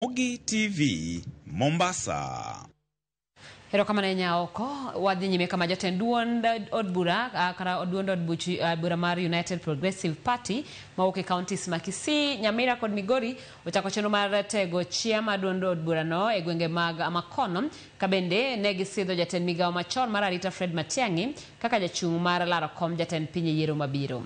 Ramogi TV, Mombasa. Erokamano ahinya oko wadhi nyime kama jatend duond od bura kata duond od buch bura mar United Progressive Party mawuok e counties ma Kisii, Nyamira kod Migori ochako chenro mar tego chia mar duond od burano e gwenge mag Makono ka bende ne gisidho jatend migawo machon mar arita Fred Matiang'i kaka jachung' mar laro kom jatend piny e yiero mabiro.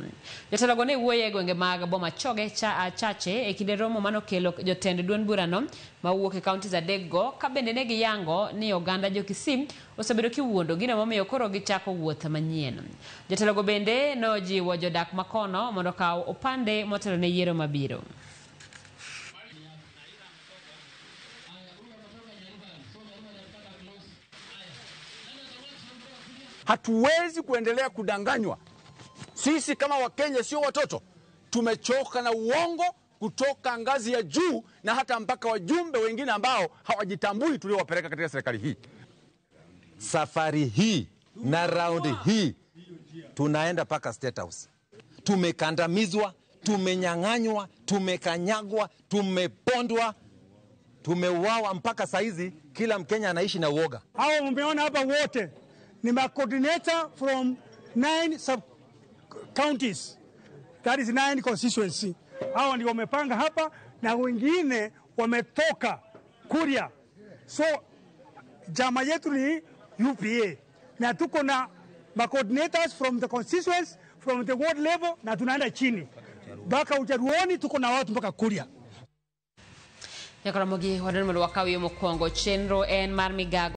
Jotelogo ne wuoyo e gwenge mag Bomachoge Chache e kinde romo manokelo jotend duond burano mawuok e counties adekgo ka bende ne giyango ni oganda jo Kisii osebedo kiwuondo gino momiyo koro gichako wuoth manyien. Jotelogo bende nojiwo jodak makono mondo okaw opande motelo ne yiero mabiro. Hatuwezi kuendelea kudanganywa. Sisi kama Wakenya sio watoto, tumechoka na uongo kutoka ngazi ya juu na hata mpaka wajumbe wengine ambao hawajitambui tuliowapeleka katika serikali hii. Safari hii na raundi hii tunaenda mpaka State House. Tumekandamizwa, tumenyang'anywa, tumekanyagwa, tumepondwa, tumeuawa, mpaka saizi kila Mkenya anaishi na uoga. Hao mmeona hapa wote ni ma coordinator from 9 sub counties, that is 9 constituency. Hao ndio wamepanga hapa na wengine wametoka Kuria. So chama yetu ni UPA na tuko na ma coordinators from the constituents, from the ward level, na tunaenda chini mpaka Ujaruoni, tuko na watu mpaka Kuria. Nyaka Ramogi wadwaro mondo wakaw yo mokwongo chenro en mar migago.